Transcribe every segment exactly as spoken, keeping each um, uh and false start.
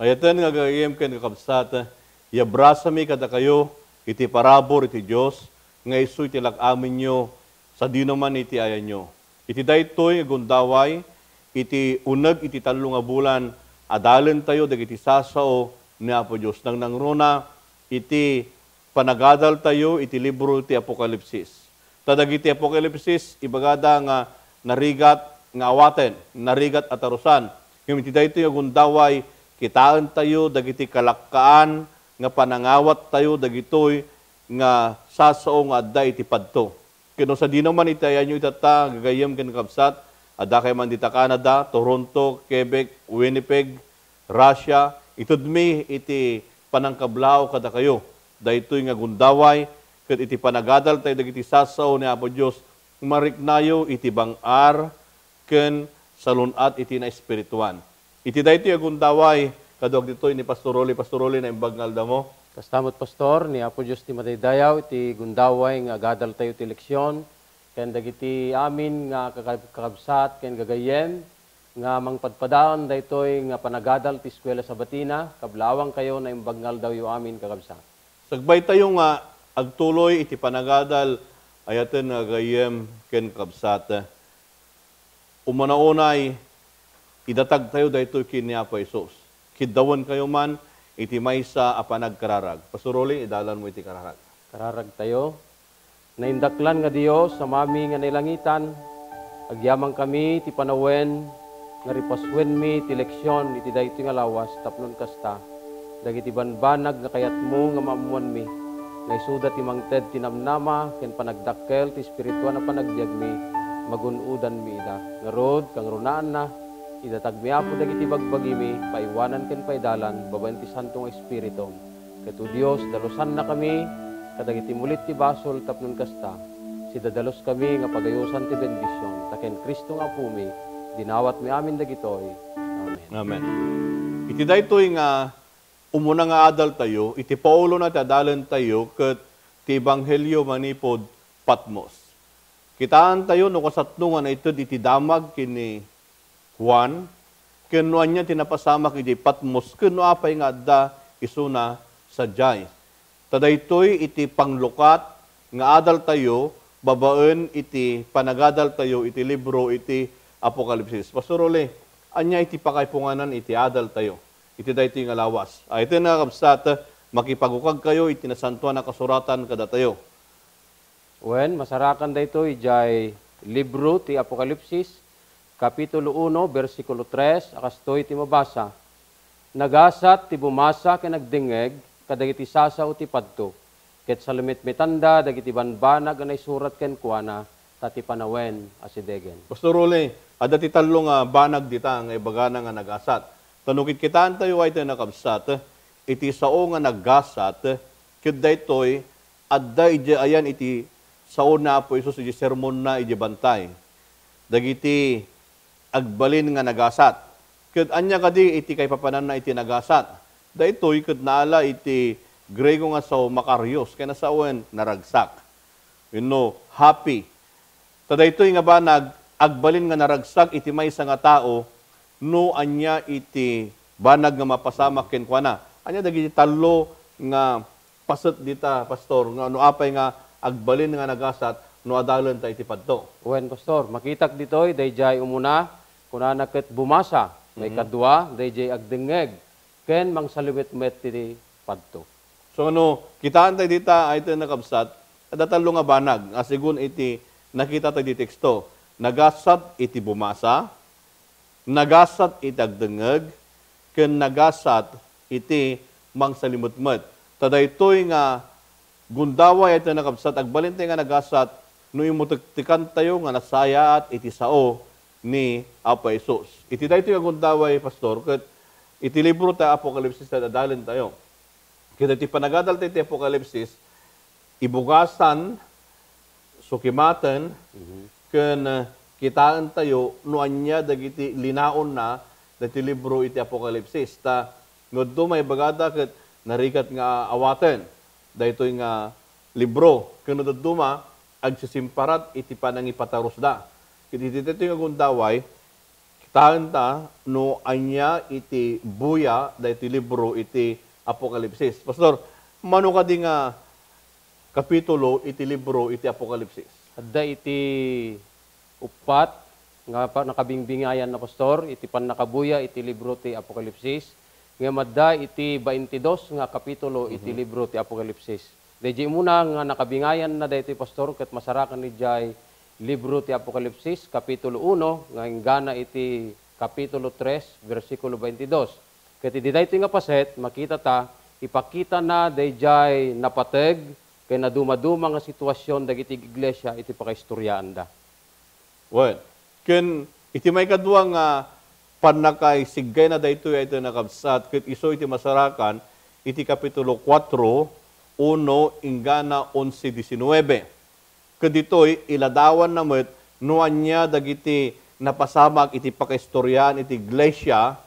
Ay-ayaten nga gagayyem ken kakabsat, iabrasami kadakayo iti parabur iti Dios nga isu iti lak-amenyo sadinoman iti ayanyo. Iti daytoy nga gundaway, iti uneg iti tallo nga bulan, adalentayo dagiti sasao ni Apo Dios. Nangnangruna iti panagadaltayo iti libro ti Apokalipsis. Ta dagiti Apokalipsis, ibagada nga narigat nga awaten, narigat a tarusan. Ngem iti daytoy nga gundaway, kitaentayo dagiti kalakkaan nga panangawattayo dagitoy nga sasao nga adda iti padto. Ken no sadinoman iti ayanyo itatta, gagayyem ken kabsat, adda kay man dita Canada, Toronto, Quebec, Winnipeg, Russia, itedmi iti panangkablaaw kadakayo. Daytoy nga gundaway, ket iti panagadaltayo dagiti sasao ni Apo Dios, mariknayo iti bang-ar ken salun-at iti naespirituan. Iti daytoy a gundaway, kaduak ditoy ni Pastor Rolly. Pastor Rolly, naimbag nga aldamo. Kasta met, Pastor, ni Apo Dios ti madaydayaw iti gundaway nga agadaltayo ti leksyon, ken dagiti amin nga kakab-, kakabsat ken gagayyem nga mangpadpadaon daytoy nga panagadal ti Eskuela Sabatina, kablaawankayo, naimbag nga aldawyo amin, kakabsat. Sakbaytayo nga agtuloy iti panagadal, ay-ayaten nga gagayyem ken kabsat. Umuna unay, idatagtayo daytoy ken ni Apo Jesus. Kiddawenkayo man iti maysa a panagkararag. Pastor Rolly, idalanmo iti kararag. Kararagtayo. Naindaklan nga Dios, Amami nga nailangitan, agyamankami ti panawen nga ripasuenmi ti leksion iti daytoy nga lawas tapno kasta, dagiti banbanag nga kayatmo nga maammoanmi, nga isuda ti mangted ti namnama ken panagdakkel ti espirituan a panagbiagmi, magun-odanmi ida. Ngarud, kangrunaanna, idatagmi, Apo, dagiti bagbagimi, paiwanan ken paidalan babaen ti Santo nga Espiritum. Ket, O Dios, dalosannakami kadagiti mulit ti basol tapno kasta, sidadaluskami nga pagayosan ti bendision, ta ken Cristo nga Apomi, dinawatmi amin dagitoy. Amen. Amen. Iti daytoy nga umuna nga adaltayo, iti Paulona ti adalentayo ket ti Ebanghelio manipud Patmos. Kitaentayo no kasatno nga naited iti damag ken ni Juan, ken no ania ti napasamak idiay Patmos, ken no apay nga adda isuna sadiay. Ta daytoy iti panglukat nga adaltayo babaen iti panagadaltayo iti libro iti Apokalipsis. Pastor Rolly, ania iti pakaipunganan iti adaltayo iti daytoy nga lawas? Ay, iti nga kabsat, makipagukagkayo iti Nasantoan a Kasuratan kadatayo. Wen, masarakan daytoy idiay libro ti Apokalipsis, Kapitulo uno, bersikulo tres, a kastoy ti mabasa, "Nagasat ti bumasa ken agdengngeg kadagiti sasao ti padto, ket salimetmetanda dagiti banbanag a naisurat kenkuana, ta ti panawen asidegen." Pastor Rolly, adda ti tallo nga banag dita nga ibagana nga nagasat. Ta no kitkitaentayo ay tayo nakabsat, iti sao nga nagasat, ket daytoy adda idiay ayan iti sao ni Apo Jesus iti sermonna iti bantay. Dagiti agbalin nga nagasat. Ket ania kadi iti kaipapananna iti nagasat? Daytoy ket naala iti Griego nga sao makarios, ken nasawen naragsak. Wenno, happy. Ta daytoy nga banag, agbalin nga naragsak iti maysa nga tao, no ania iti banag nga mapasamak kenkuana. Ania dagiti tallo nga paset dita, Pastor, nga no apay nga agbalin nga nagasat no adalenta iti padto? Wen, Pastor, makitak ditoy, daydiay umuna, kunana ket bumasa, Mhm. maikadua, daydiay agdengngeg, ken mangsalimetmet ti padto. So, ano, kitaan tayo dita, ay tayo nakabsat, adda tallo nga banag, nga segun iti nakita tayo di teksto. Nagasat iti bumasa, nagasat iti agdengngeg, ken nagasat iti mangsalimetmet. Ta daytoy nga gundaway ay tayo nakabsat, agbalin tayo nga nagasat, no imutektekan tayo nga nasayaat iti sao ni Apo Jesus. Iti daytoy nga gundaway, Pastor, ket iti libro ta Apokalipsis ta adalen tayo. Ket iti panagadal tayo ti Apokalipsis, ibugasan, sukimaten, Mhm. ken, eh, kitaen tayo no ania dagiti linaonna dagiti libro iti Apokalipsis. Ta no adu maibagada ket narigat nga awaten daytoy nga libro, ken no dadduma, agsisimparat iti panangipatarusda. Ket iti daytoy nga gundaway, Taenta no ania iti buya daytoy libro iti Apokalipsis. Pastor, mano kadi nga kapitulo iti libro iti Apokalipsis? Adda iti uppat nga pa-, nakabingbingayan na, Pastor, iti pannakabuya iti libro ti Apokalipsis, ngem adda iti baintidos nga kapitulo iti Mhm. libro ti Apokalipsis. Daydi umuna nga nakabingayan na daytoy, Pastor, ket masarakan idiay libro ti Apokalipsis, kapitulo uno, nga inggana iti kapitulo tres, bersikulo baintidos. Ket idi daytoy nga paset, makitata, ipakitana daydiay napateg ken nadumaduma nga situasion dagiti iglesia iti pakaistoriaanda. Wen, ken iti maikadua nga pannakaisiggayna daytoy a iti nakabsat, ket isu iti masarakan iti kapitulo kuatro, uno, inggana onse, disinnuebe. Ket ditoy, iladawanna met no ania dagiti napasamak iti pakaistoriaan iti iglesia,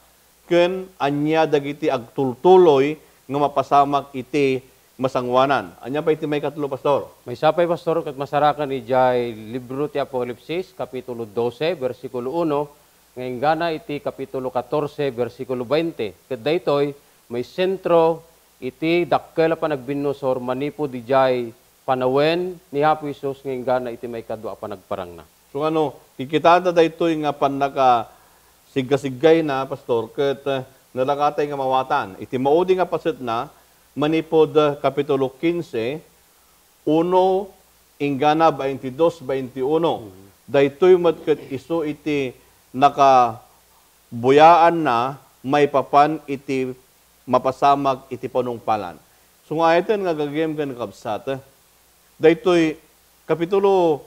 ken ania dagiti agtultuloy nga mapasamak iti masangoanan. Ania pay ti maikatlo, Pastor? Maysa pay, Pastor, ket masarakan idiay libro ti Apokalipsis, kapitulo dose, bersikulo uno, nga inggana iti kapitulo katorse, bersikulo bainte. Ket daytoy, maisentro iti dakkel a panagbinnusor manipud idiay panawen ni Apo Jesus nga inggana iti maikadua a panagparangna. So, ano, kikitaanta daytoy nga pannakasiggasigayna, Pastor, ket, eh, nalakatay nga mawatan. Iti maudi nga pasetna, manipud, eh, kapitulo kinse, uno, inggana baintidos, baintiuno. Mhm. Daytoy met ket isu iti nakabuyaanna maipapan iti mapasamak iti panungpalan. So, nga ayten nga gagayem ken kakabsat, daytoy kapitulo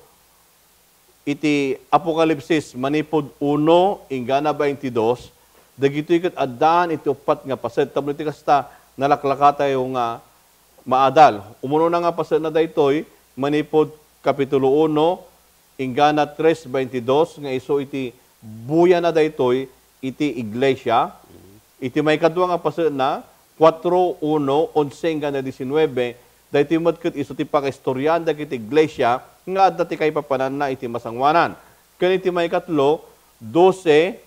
iti Apokalipsis, manipud uno inggana baintidos, dagitoy ket addaan iti uppat nga paset. Tapno iti kasta, nalaklakatayo nga maadal. Umunona nga pasetna daytoy, manipud kapitulo uno, inggana tres baintidos, nga isu iti buyana daytoy iti iglesia. Iti maikadua nga pasetna, kuatro, uno, onse, inggana disinnuebe, daytoy met ket isu ti pakaistoriaan dagiti iglesia nga adda ti kaipapananna iti masangoanan. Ken iti maikatlo, dose,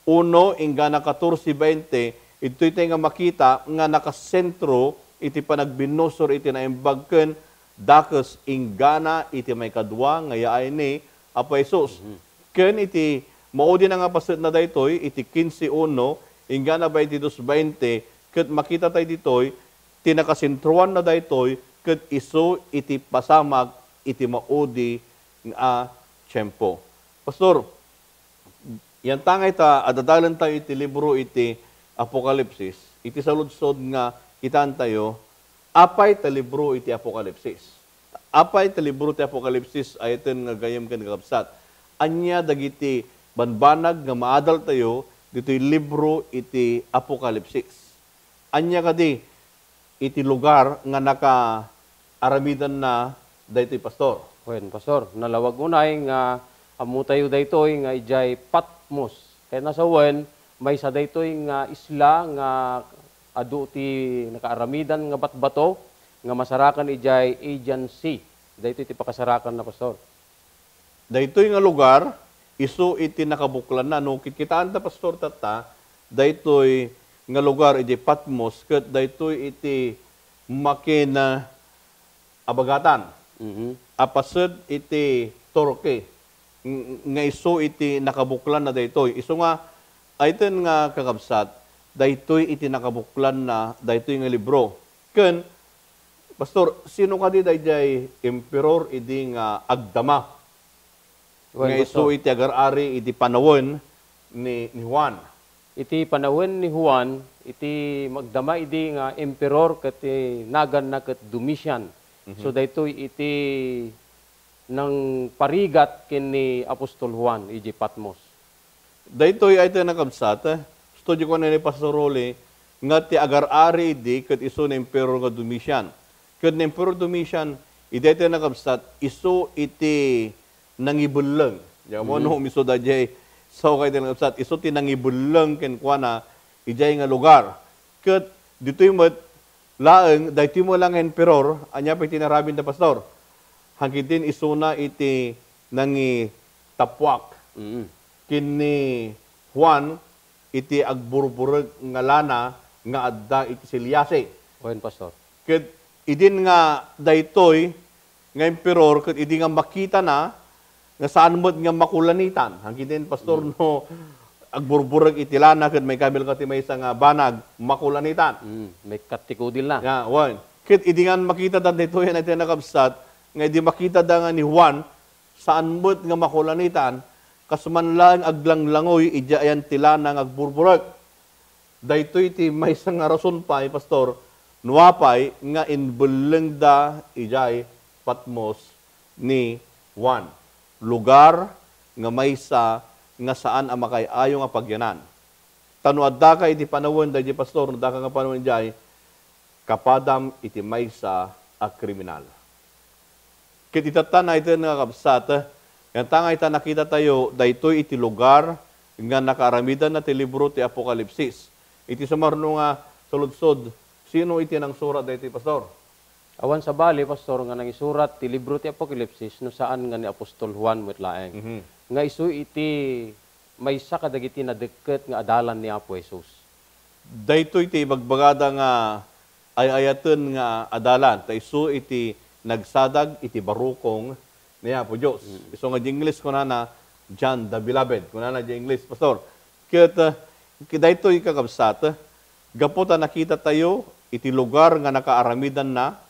uno, inggana katorse, bainte, ditoy tay nga makita nga nakasentro iti panagbinnusor iti naimbag ken dakes inggana iti maikadua nga yaay ni Apo Jesus. Mhm. Ken iti maudina nga pasetna daytoy, iti kinse uno, inggana baintidos bainte, ket makita tay ditoy, ti nakasentroanna daytoy, ket isu iti pasamak iti maudi nga tiempo. Pastor, yantangay ta adadalentayo iti libro iti Apokalipsis, iti saludsod nga kitaentayo, apay ta libro iti Apokalipsis? Apay ta libro ti Apokalipsis, ayten nga gayyem ken kakabsat? Ania dagiti banbanag nga maadaltayo ditoy libro iti Apokalipsis? Ania kadi iti lugar nga nakaaramidanna daytoy, Pastor? Wen, Pastor, nalawag unay nga ammotayo daytoy nga idiay Patmos. Ket nasawen, maysa daytoy nga isla nga adu ti nakaaramidan nga batbato nga masarakan idiay Aegean Sea. Daytoy ti pakasarakanna, Pastor. Daytoy nga lugar, isu iti nakabuklanna. No kitkitaanta, Pastor, tatta, daytoy nga lugar iti Patmos, ket daytoy iti makin, ah, abagatan, Mhm. a paset iti Turkey, ng-, nga isu iti nakabuklanna daytoy. Isu nga, ayten nga kakabsat, daytoy iti nakabuklanna daytoy nga libro. Ken, Pastor, sino kadi daydiay emperor idi nga agdama Wen, nga isu Pastor. Iti agar-ari iti panawen ni, ni Juan? Iti panawen ni Juan, iti magdama idi nga emperor ket ti naganna ket Domitian. Mhm. So, daytoy iti nangparigat ken ni Apostol Juan iti Patmos. Daytoy ay ti nakabsat, studio ko ni Pastor Rolly, nga ti agar-ari idi ket isu ni Emperor nga Domitian. Ket ni Emperor Domitian, idi ay ti nakabsat, isu iti nangibelleng. Diyan mo, Mhm. no, umiso da jay, so kay ti nakabsat, isu ti nangibelleng kenkuana, ijay nga lugar. Ket ditoy met, laeng, daytoy met la nga emperor, ania pay ti inaramidna, Pastor? Hangkidin isuna iti nangitappuak Mm. ken ni Juan iti agburburek nga lana nga adda iti siliasi. Wen, Pastor. Ket idin nga daytoy nga emperor ket idi nga makitana nga saan met nga makulanitan. Hangkidin, Pastor, no agburburek iti lana ket maikabil ka ti maysa nga banag, makulanitan. Mm, maikkat ti kudilna. Ya, wen. Ket idi nga makitada daytoy, iti nakabsat, nga idi makitada nga ni Juan, saan met nga makulanitan, kas man laeng aglanglangoy idiay ayan ti lana nga agburburek. Daytoy ti maysa nga rason pay, Pastor, no apay nga imbellengda idiay Patmos ni Juan, lugar nga maysa nga saan a makaay-ayo nga pagyanan. Ta no addaka iti panawen daydiay, Pastor, no addaka nga panawen idiay, kapadam iti maysa a kriminal. Ket itatta, iti nga kabsat, nga ta nga ita nakitatayo daytoy iti lugar nga nakaaramidanna ti libro ti Apokalipsis. Iti sumarno nga saludsod, sino iti nangsurat daytoy, Pastor? Awan sabali, Pastor, nga nangisurat ti libro ti Apokalipsis no saan nga ni apostol Juan met laeng. Mhm. Nga isu iti maysa kadagiti nadekket nga adalan ni Apo Jesus. Daytoy ti ibagbagada nga ay-ayaten nga adalan, ta isu iti nagsadag iti barukong ni Apo Dios. Mm. Isu nga di English, kunana, John the Beloved. Kunana di English, Pastor. Ket, uh, daytoy, kakabsat, gapu ta nakita tayo iti lugar nga nakaaramidanna,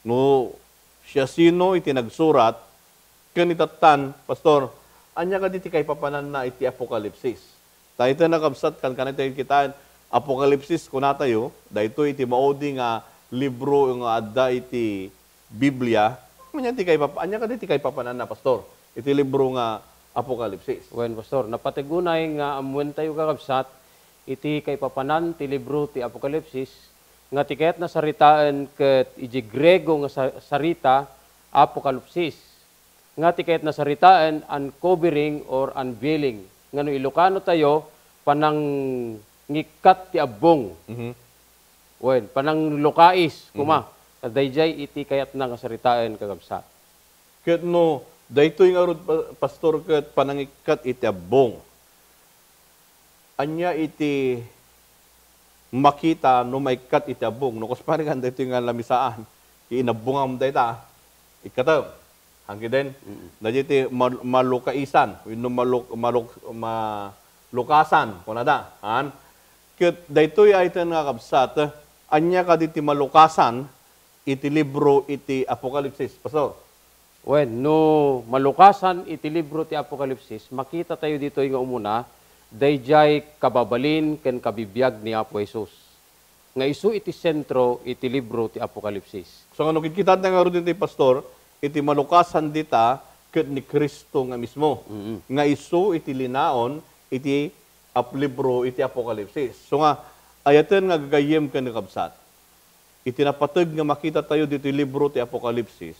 no siasino iti nagsurat, ken itattan, Pastor, ania kadi ti kaipapananna iti Apokalipsis? Ta iti nakabsat, kankana iti kitaen, Apokalipsis, kunatayo, daytoy iti maudi nga libro nga adda iti Biblia. Ania ti kaipap-, ania kadi ti kaipapananna, Pastor, iti libro nga Apokalipsis? Wen, Pastor, napateg unay nga ammoentayo, kakabsat, iti kaipapanan ti libro ti Apokalipsis, nga ti kayatna saritaen ket iti Griego nga sa-, sarita, apokalipsis, nga ti kayatna saritaen uncovering or unveiling, nga no Ilocano tayo, panangikkat ti abbong. Mhm. Wen, pananglukais, kuma. Mhm. Daydiay iti kayatna nga saritaen, kakabsat. Ket no daytoy ngarud, pa-, Pastor, ket panangikkat iti abbong, ania iti makita no maikkat iti abbong? No kasparingan daytoy nga lamisaan, inabbongam dayta, ikkatem. Hangkiden, mm, daytoy ti mal-, malukaisan, wenno maluk-, maluk-, malukasan, kunada. Han? Ket daytoy ay ten nga kabsat, ania kadi ti malukasan iti libro iti Apokalipsis, Pastor? Wen, no malukasan iti libro ti Apokalipsis, makita tayo ditoy nga umuna, daydiay kababalin ken kabibiag ni Apo Jesus, nga isu iti sentro iti libro ti Apokalipsis. So, nga no kitkitaenyo ngarud ditoy, Pastor, iti malukasan dita ket ni Cristo nga mismo, mm, nga isu iti linaon iti ap-, libro iti Apokalipsis. So nga, ayaten nga gagayyem ken kakabsat. Iti napateg nga makita tayo ditoy libro ti Apokalipsis,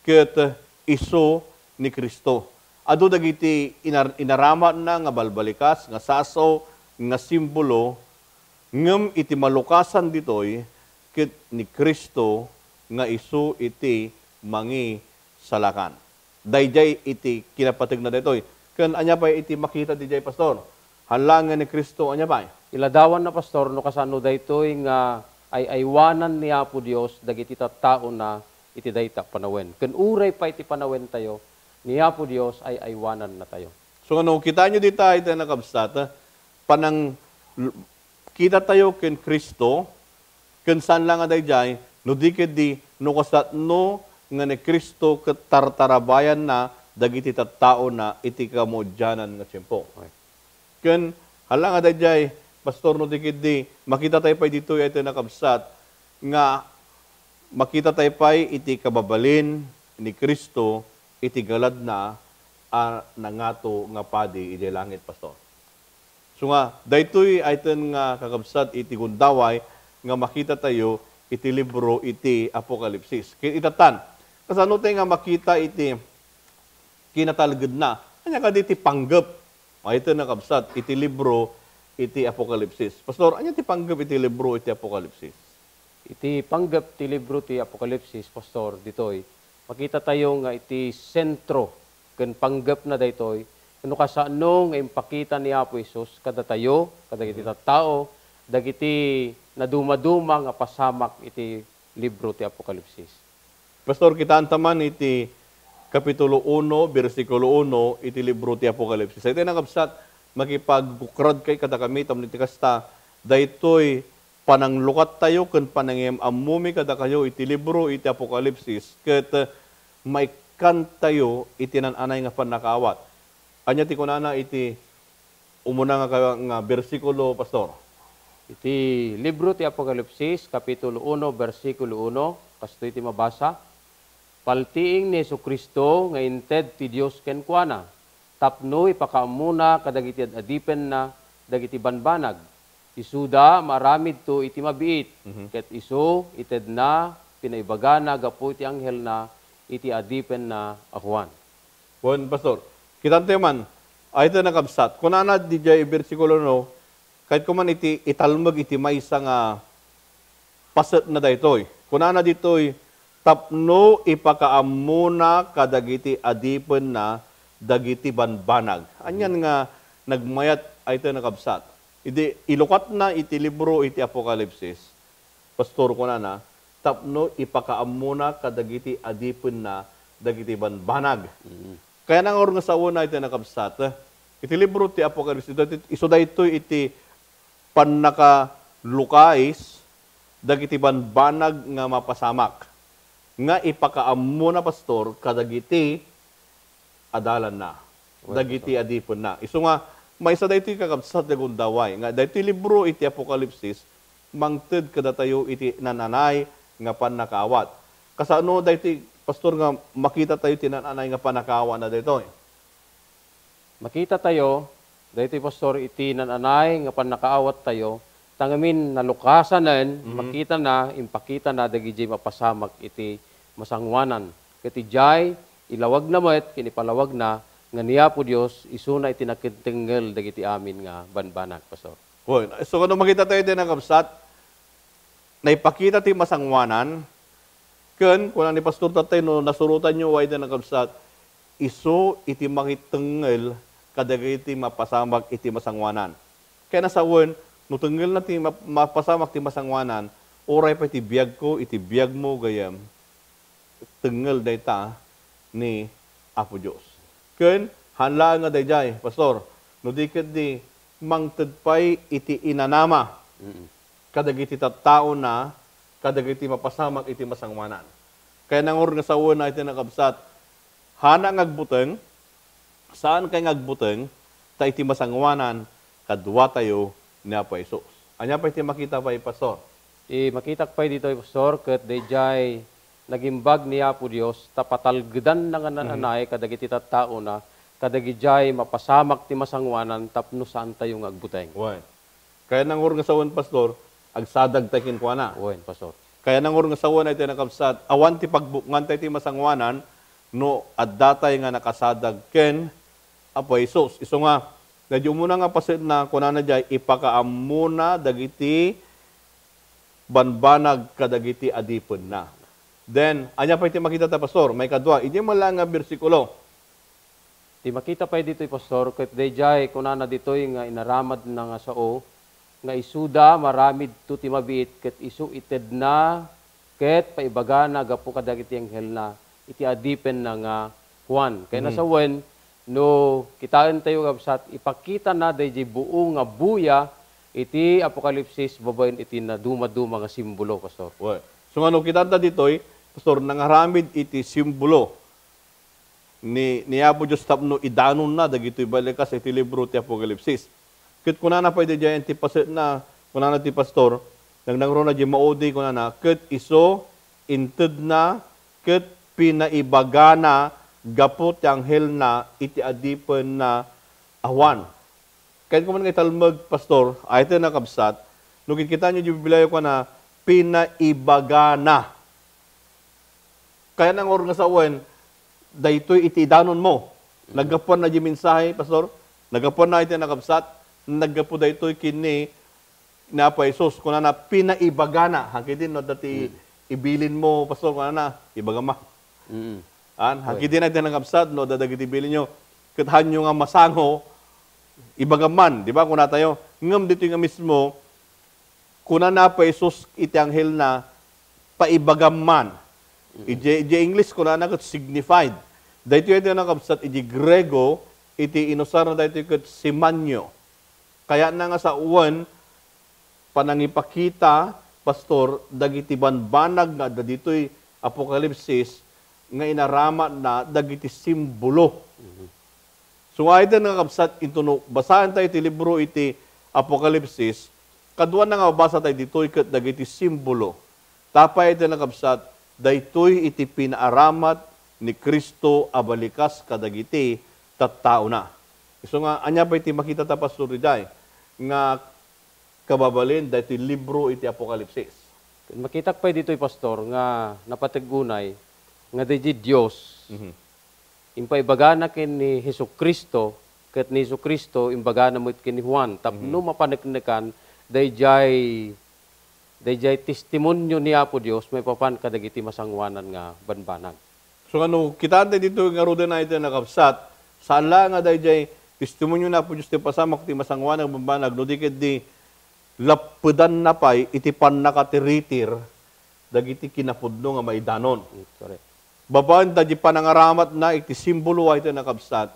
ket isu ni Cristo. Adu dagiti inar-, inaramatna nga balbalikas, nga sasaw, nga simbolo, ngem iti malukasan ditoy, ket ni Cristo nga isu iti mangisalakan. Daydiay iti kinapategna daytoy. Ken ania pay iti makita daydiay, Pastor? Haan laeng nga ni Cristo, ania pay? Iladawanna, Pastor, no kasano daytoy nga ay-aywanan ni Apo Dios dagiti tattaona iti dayta panawen. Ken uray pay ti panawentayo, ni Apo Dios ay-aywanannatayo. So, no kitaenyo dita, iti nakabsat, panang-, kitatayo ken Cristo, ken saan la nga daydiay, no di ketdi, no kasatno nga ni Cristo ket tartarabayanna dagiti tattaona iti kamaudianan nga tiempo. Okay. Ken, hala nga daydiay, Pastor, no di ketdi, makita tayo pay ditoy, iti nakabsat, nga makita tayo pay iti kababalin ni Cristo iti galadna a nangato nga padi idiay langit, Pastor. So nga, daytoy ayten nga kakabsat iti gundaway nga makita tayo iti libro iti Apokalipsis. Ket itatan, kasano tayo nga makita iti kinatalgedna? Ania kadi ti panggep? Ayten nga kabsat iti libro iti Apokalipsis. Pastor, ania ti panggep iti libro iti Apokalipsis? Iti panggep ti libro ti Apokalipsis, Pastor, ditoy, makita tayo nga iti sentro ken panggepna daytoy, Wenno kasano nga impakita ni Apo Jesus kadatayo, kadagiti tattao, dagiti nadumaduma nga pasamak iti libro ti Apokalipsis? Pastor, kitaanta man iti Kapitulo uno, bersikulo uno iti libro ti Apokalipsis. Daytoy nakabsat, makipagbukrad kay kadakami tapno iti kasta, daytoy pananglukattayo ken panangiyam-ammomi kadakayo iti libro iti Apokalipsis, ket maikkantayo iti nan-anay nga pannakaawat. Ania ti kunana iti umuna nga ka-, nga bersikulo, Pastor? Iti libro ti Apokalipsis, Kapitulo uno, bersikulo uno, kastoy ti mabasa, "Paltiing ni Jesu-Cristo nga inted ti Dios kenkuana, tapno ipakaammona kadagiti ad-adipenna dagiti banbanag. Isuda maaramidto iti mabiit, Mhm. ket isu itedna pinaibagana gapu iti anghelna iti adipenna a Juan." Wen, Pastor, kitantayo man, ay ti nakabsat. Kunana didiay bersikulo uno, kayatko man iti italmek iti maysa nga pasetna daytoy. Kunana ditoy, "Tapno ipakaammona kadagiti adipenna dagiti banbanag." Anian nga nagmayat ay ti nakabsat? Idi ilukatna iti libro iti Apokalipsis, Pastor, kunana, tapno ipakaammona kadagiti adipenna dagiti banbanag. Mm. Kayatna ngarud nga sawen ay ti nakabsat, iti libro ti Apokalipsis, isu daytoy iti pannakalukais dagiti banbanag nga mapasamak, nga ipakaammona, Pastor, kadagiti adalanna, Well, dagiti Pastor. Adipenna. Isu nga, maysa daytoy kakabsat nga gundaway, nga daytoy libro iti Apokalipsis, mangted kadatayo iti nan-anay nga pannakaawat. Kasano daytoy, Pastor, nga makitatayo ti nan-anay nga pannakaawatna daytoy? Makitatayo, daytoy, Pastor, iti nan-anay nga pannakaawattayo, ta ngamin nalukasanen, Mhm. makitana, impakitana dagidiay mapasamak iti masangoanan. Ket idiay, ilawagna met ken ipalawagna nga ni Apo Dios isuna iti nakitengngel dagiti amin nga banbanag, Pastor. Wen, so, ano makitatayo iti nakabsat? Naipakita ti masangoanan, ken kuna ni Pastor Tatay, no nasurotanyo, ay ti nakabsat, isu iti makitengngel kadagiti mapasamak iti masangoanan. Kayatna sawen, no tengngelna ti map-, mapasamak ti masangoanan, uray pay ti biagko, iti biagmo, gayyem, tengngel dayta ni Apo Dios. Ken, haan laeng nga daydiay, Pastor, no di ketdi mangted pay iti inanama Mm. kadagiti tattaona, kadagiti mapasamak iti masangoanan. Kayatna ngarud nga sawen ay ti nakabsat, haanna nga agbuteng, saan kay nga agbuteng, ta iti masangoanan, kaduatayo ni Apo Jesus. Ania pay ti makita pay, Pastor? Ti makitak pay ditoy, Pastor, ket daydiay nagimbag ni Apo Dios, ta patalgedanna nga Mhm. nananay kadagiti tattaona, kadagidiay mapasamak ti masangoanan tapno saantayo nga agbuteng. Wen. Kayatna ngarud nga sawen, Pastor, agsadag tay kenkuana. Wen, Pastor. Kayatna ngarud nga sawen ay ti nakabsat, awan ti pagbukngan tay ti masangoanan no adda tay nga nakasadag ken Apo Jesus. Isu nga, daydi umuna nga pasetna, kunana diay, ipakaammona dagiti banbanag kadagiti adipenna. Then, ania pay ti makita ta, Pastor? Maikadua, idiay man laeng nga bersikulo. Ti makita pay ditoy, Pastor, ket daydiay kunana ditoy nga inaramadna nga sao, nga isuda maaramidto ti mabiit ket isu itedna ket paibagana gapu kadagiti anghelna iti adipenna nga Juan. Kayatna Mhm. sawen, no kitaentayo, kabsat, ipakitana daydiay buo nga buya iti Apokalipsis babaen iti nadumaduma nga simbolo, Pastor. Wen. So, nga no kitaenta ditoy, Pastor, nangaramid iti simbolo ni, ni Apo Dios tapno idanonna dagitoy balikas iti libro ti Apokalipsis. Ket kunana pay daydiay ti pasetna, kunana ti Pastor, nangnangruna diay maudi, kunana, ket isu intedna ket pinaibagana gapu ti anghelna iti adipenna a Juan. Kayatko man nga italmek, Pastor, ay ti nakabsat, no kitkitaenyo diay Bibliayo, kunana, pinaibagana. Kayatna ngarud nga sawen, daytoy iti idanonmo. Naggapuanna diay mensahe, Pastor? Naggapuanna iti nakabsat? Naggapu daytoy ken ni, ni Apo Jesus. Kunana, pinaibagana. Haanka idi no adda ti Mm. ibilinmo, Pastor, kunana, ibagam. Mm. An, Oy. Haanka idi na iti nakabsat, no adda dagiti ibilinyo. ket hanyo nga masango, ibagam man, di ba, kunatayo? Ngem ditoy nga mismo, kuna ni Apo Jesus iti anghelna, "Paibagam man." Iti, iti English, kunana ket signified. Daytoy iti nakabsat iti Griego, iti inusarna daytoy ket simanyo. Kayatna nga sawen, panangipakita, Pastor, dagiti banbanag nga adda ditoy Apokalipsis nga inaramatna dagiti simbolo. Mhm. So, nga iti nakabsat, intono, basaen tayo iti libro iti Apokalipsis, kaduana nga mabasa tayo ditoy ket dagiti simbolo. Tapay iti nakabsat, daytoy iti pinaaramat ni Cristo a balikas kadagiti tattaona. Isu nga, ania pay ti makita ta, Pastor Rijay, nga kababalin daytoy libro iti Apokalipsis? Makitak pay ditoy, Pastor, nga napateg unay nga daydi Dios, Mhm. impaibagana ken ni Jesu-Cristo, ket ni Jesu-Cristo imbagana met ken ni Juan tapno Mhm. mapaneknekan daydiay, daydiay testimonio ni Apo Dios maipapan kadagiti masangoanan nga banbanag. So, ano, kitaan tayo dito nga ruden ay iti nakabsat, saan la nga daydiay testimonio ni Apo Dios ti pasamak ti masangoanan nga banbanag, no di ket di lappedanna pay iti pannakatiritir dagiti kinapudno nga maidanon. Mm, correct. Babaen ta di panangaramatna iti simbolo ay iti nakabsat,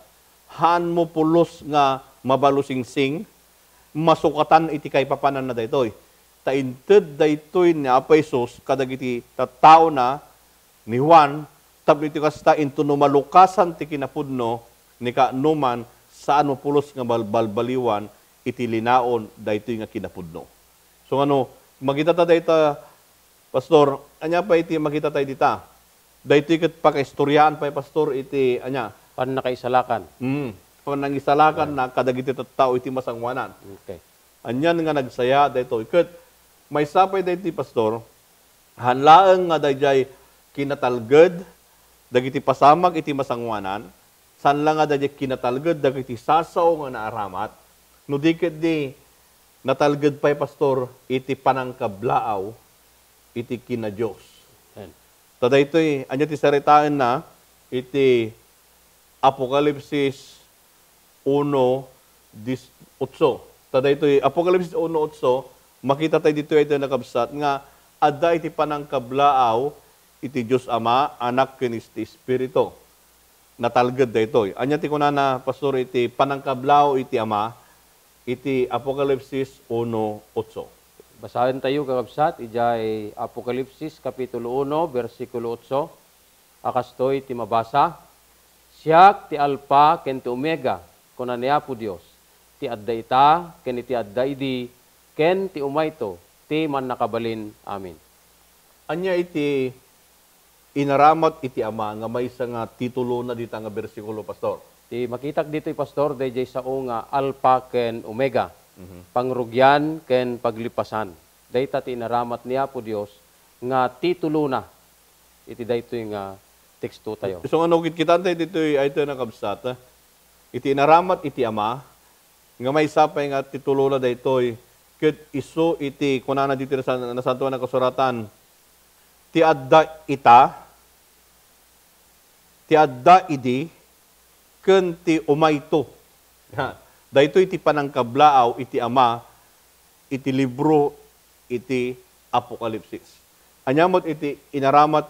haanmo pulos nga mabalusingsing, masukatan iti kaipapananna daytoy. Ta inted daytoy ni Apo Jesus kadagiti tattaona, ni Juan, tapno iti kasta, intono malukasan ti kinapudno ni kaanoman, saanmo pulos nga balbalbaliwan iti linaon daytoy nga kinapudno. So, ano, makita ta dayta, Pastor, ania pay iti makita tayo dita? Daytoy ket pakaistoriaan pay, Pastor, iti, ania? Pannakaisalakan. Mm. Pannangisalakan Right. na kadagiti tattao iti masangoanan. Okay. Anian nga nagsaya daytoy. Ket maysa pay daytoy, Pastor, haan laeng nga daydiay kinatalged dagiti pasamak iti masangoanan, saan la nga daydiay kinatalged dagiti sasao nga naaramat, no di ket di natalged pay, Pastor, iti panangkablaaw iti kina-Dios. Amen. Ta daytoy, ania ti saritaenna iti Apokalipsis uno, dis-, otso. Ta daytoy, Apokalipsis uno otso, makita tayo ditoy iti nakabsat nga adda iti panangkablaaw iti Dios Ama, Anak, ken iti Espiritu. Natalged daytoy. Ania ti kunana, Pastor, iti panangkablaaw iti Ama iti Apokalipsis uno otso? Basaen tayo, kakabsat, idiay Apokalipsis, Kapitulo uno, bersikulo otso. A kastoy ti mabasa, "Siak ti Alfa ken ti Omega," kuna ni Apo Dios, "ti adda ita ken iti adda idi, ken ti umayto, ti Mannakabalin Amin." Ania iti inaramat iti Ama nga maysa nga titulona dita nga bersikulo, Pastor? Ti makitak ditoy, Pastor, daydiay sao nga Alfa ken Omega, Mhm. pangrugian ken paglipasan. Dayta ti inaramat ni Apo Dios nga titulona iti daytoy nga teksto tayo. Isu nga no, kitkitaen tayo ditoy, ay tayo nakabsat, ah. Iti inaramat iti Ama, nga maysa pay nga titulona daytoy, ket isu iti kunana ditoy nasan-, Nasantoan a Kasuratan, "Ti adda ita, ti adda idi, ken ti umayto." Ha, daytoy ti panangkablaaw iti Ama iti libro iti Apokalipsis. Ania met iti inaramat,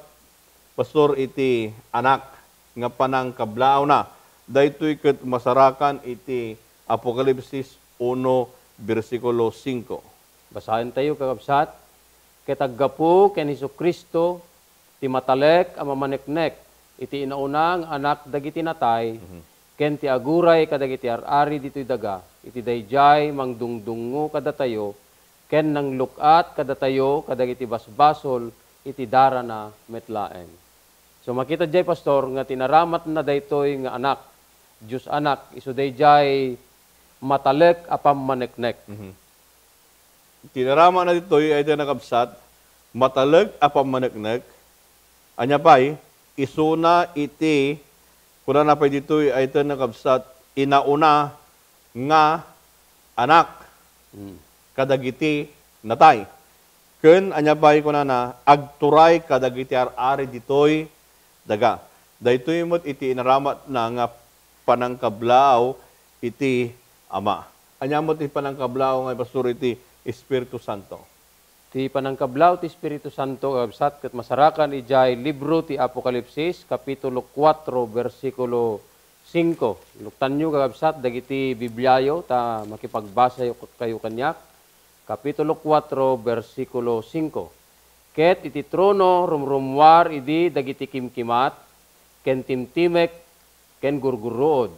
Pastor, iti Anak nga panangkablaawna? Daytoy ket masarakan iti Apokalipsis uno, bersikulo singko. Basaen tayo, kakabsat. Ket aggapu ken Jesu-Cristo, ti Matalek a Mamaneknek, iti inauna nga Anak dagiti natay, Mhm. ken ti aguray kadagiti ar-ari ditoy daga, iti daydiay mangdungdungngo kadatayo, ken nangluk-at kadatayo kadagiti basbasol iti darana met laeng. So, makita diay, Pastor, nga ti inaramatna daytoy nga Anak, Dios Anak, isu daydiay matalek a pammaneknek. Mhm. Ti inaramatna ditoy ay ti nakabsat, matalek a pammaneknek. Ania pay, isuna iti, kunana pay ditoy ay ti nakabsat, inauna nga Anak Hmm. kadagiti natay. Ken ania pay kunana, agturay kadagiti ar-ari ditoy daga. Daytoy met iti inaramatna nga panangkablaaw iti Ama. Ania met ti panangkablaaw nga, Pastor, iti Espiritu Santo? Ti panangkablaaw ti Espiritu Santo, kakabsat, ket masarakan idiay libro ti Apokalipsis, Kapitulo kuatro, bersikulo singko. Luktanyo, kakabsat, dagiti Bibliayo ta makipagbasa kayo kaniak. Kapitulo kuatro, bersikulo singko. Ket iti trono, rumrummuar idi dagiti kimkimat, ken timtimek, ken gurgurruod.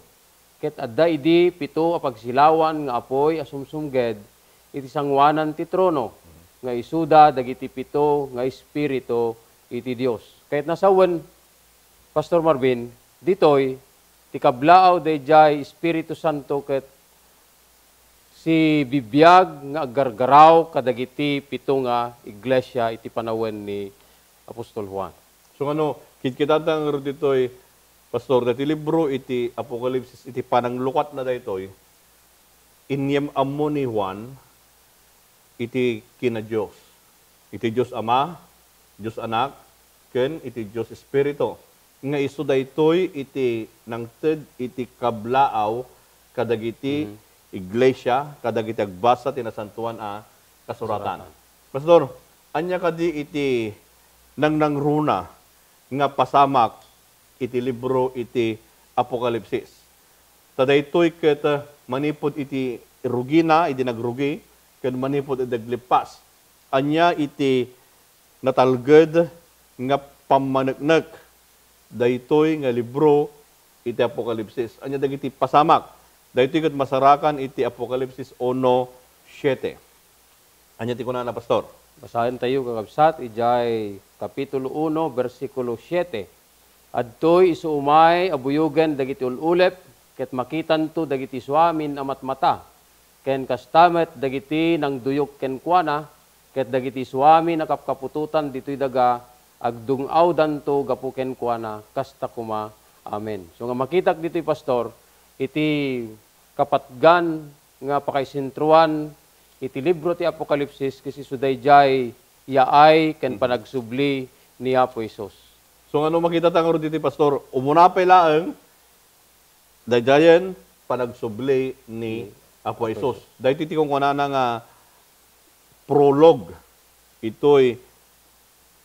Ket adda idi pito a pagsilawan nga apuy a sumsumged iti sangoanan ti trono, nga isuda dagiti pito nga espiritu iti Dios. Ket nasawen, Pastor Marvin, ditoy, ti kablaaw daydiay Espiritu Santo ket sibibiag nga aggargaraw kadagiti pito nga iglesia iti panawen ni Apostol Juan. So, ano, kitkitata ngarud ditoy, Pastor, dati libro iti Apokalipsis, iti pananglukatna daytoy, inyem ammo ni Juan iti kina Dios. Iti Dios Ama, Dios Anak, ken iti Dios Espiritu. Nga isu daytoy iti nangted iti kablaaw kadagiti Mhm. iglesia, kadagiti agbasa ti Nasantoan a Kasuratan. Kasuratan. Pastor, ania kadi iti nangnangruna nga pasamak iti libro iti Apokalipsis? Ta daytoy ket, ah, manipud iti rugina, idi nagrugi, ken manipud iti naglippas. Ania iti natalged nga pammaneknek daytoy nga libro iti Apokalipsis? Ania dagiti pasamak? Daytoy ket masarakan iti Apokalipsis uno siete. Ania ti kunana, Pastor? Basaentayo, kakabsat, idiay Kapitulo uno, bersikulo siete. Adtoy isu umay a buyogen dagiti ul-ulep, ket makitanto dagiti isuamin a matmata, ken kasta met dagiti nangduyok kenkuana, ket dagiti isuamin a kapkaputotan ditoy daga, agdung-awdanto gapu kenkuana, kasta koma. Amen. So nga makitak ditoy, Pastor, iti kapatgan nga pakaisentroan iti libro ti Apokalipsis, ket isu daydiay yaay ken Mhm. panagsubli ni Apo Jesus. So, nga no makitata ngarud ditoy, Pastor, umuna pay laeng, daydiayen panagsubli ni Ni Apo Apo Jesus. Jesus. Daytoy ti kunkunana nga prologue itoy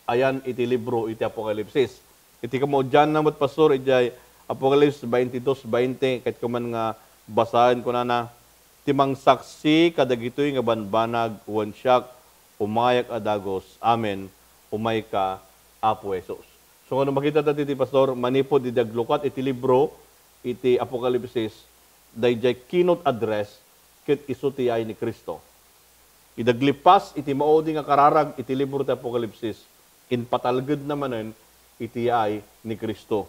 ayan iti libro iti Apokalipsis. Iti kamaudianna met, Pastor, idiay Apokalipsis twenty-two twenty, ket kuman nga basaen, kunana, "Ti mangsaksi kadagitoy nga banbanag wen siak, umayak a dagus. Amen. Umayka, Apo Jesus." So, nga no makita ta ditoy, Pastor, manipud idi aglukat iti libro iti Apokalipsis, daydiay keynote address ket isu ti yaay ni Cristo. Idi aglippas iti maudi nga kararag iti libro ti Apokalipsis, impatalgedna manen iti yaay ni Cristo.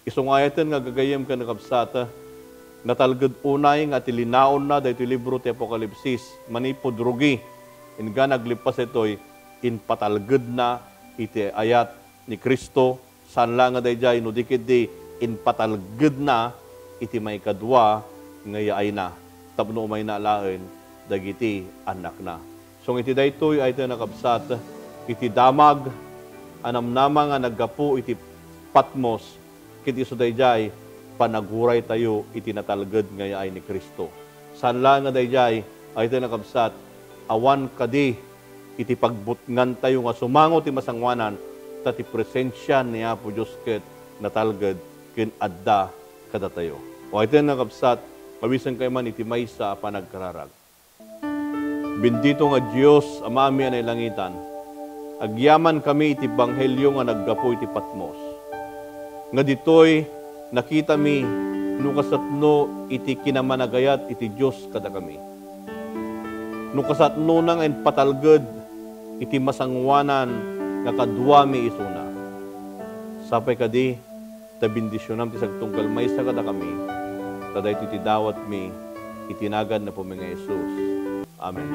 Isu nga ayaten nga gagayyem ken kakabsat, natalged unay nga ti linaonna daytoy libro ti Apokalipsis manipud rugi. Inggana aglippas daytoy, impatalgedna iti ayat ni Cristo. Saan la nga daydiay, no di ketdi impatalgedna iti maikadua nga yaayna tapno umayna alaen dagiti annakna. So, iti daytoy, ayaten a kakabsat, iti damag a namnama nga naggapu iti Patmos, ket isu daydiay panaguraytayo iti natalged nga yaay ni Cristo. Saan la nga daydiay, ayaten a kakabsat, awan kadi iti pagbutngantayo nga sumango ti masangoanan, ta ti presensia ni Apo Dios ket natalged ken adda kadatayo. O, ayaten a kakabsat, awisenkayo man iti maysa a panagkararag. Bendito nga Dios, Amami a nailangitan, agyamankami iti ebanghelio nga naggapu iti Patmos. Nga ditoy, nakitami no kasatno iti kinamanagayat iti Dios kadakami. No kasatnona nga impatalged iti masangoanan nga kaduami isuna. Sapay kadi ta bendisionam ti sagtunggal maysa kadakami, ta daytoy ti dawatmi iti nagan ni Apomi nga Jesus. Amen.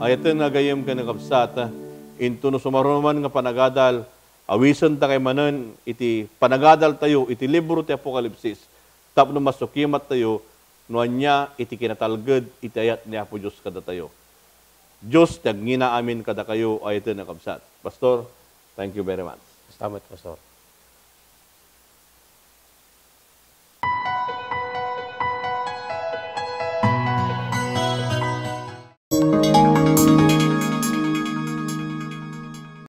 Ayaten nga gagayyem ken kakabsat, intono sumaruno man nga panagadal, awisentayo manen iti panagadaltayo iti libro ti Apokalipsis tapno masukimattayo no ania iti kinatalged iti ayat ni Apo Dios kadatayo. Dios ti agngina amin kadakayo, ayaten a kabsat. Pastor, thank you very much. Salamat, Pastor.